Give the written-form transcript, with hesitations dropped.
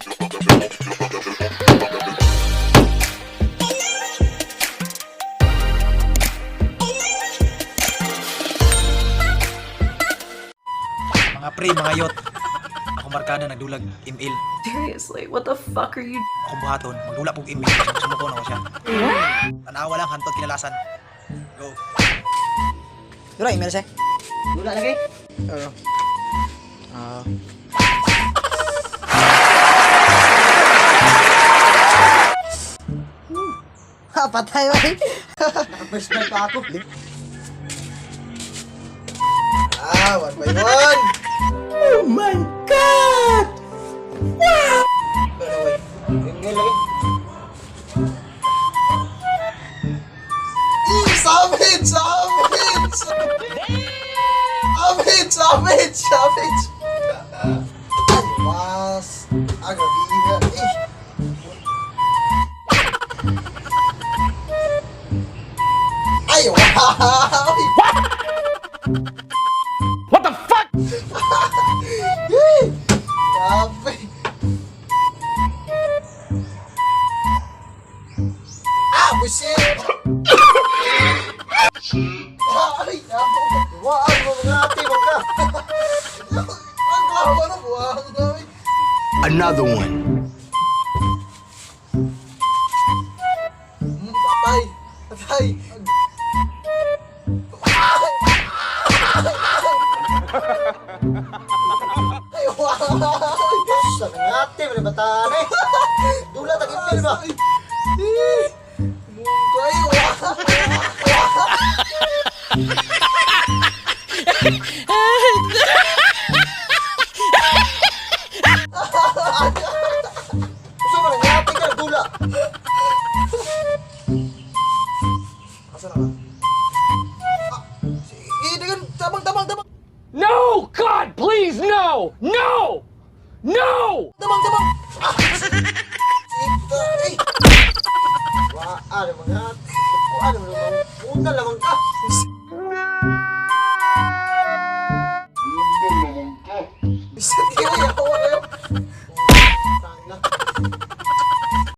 Mga pre, mga yot. Akong barkada nagdulag ML. Seriously, what the fuck are you Akong buhaton, magdula pug ML. Sumuko na ko siya. Tanawa lang, hantod kinalasan. Go. Dura, email siya. Wala lagi. Oo. Ah. Ha, patay ba? Naka-first try pa ako. Ah, one by one. Oh my God! Wow! Ingel lagi. Eh, savage! Savage! Savage! Savage! Savage! Ay, was. Ah, grabe. Eh. Ay, wow! What? What the fuck? Eh, grabe. Ah, busit! Ay, ako. Waan mo mga ate, wag ka. Ang grabe na buwang namin. Another one. Patay. Patay. Ay, wow. Sa mga ate, mga bataan eh. Dula tag email ba? Eh, mungkay, wow. Usa man ang ate ka dula. Asa na ka? Ah, sige, dagan, tabang, tabang, tabang. No! God, please, no! No! No! Tabang, tabang. Ah, sige, ay. Waan mga ate. Kuan mo mga una lamang ka.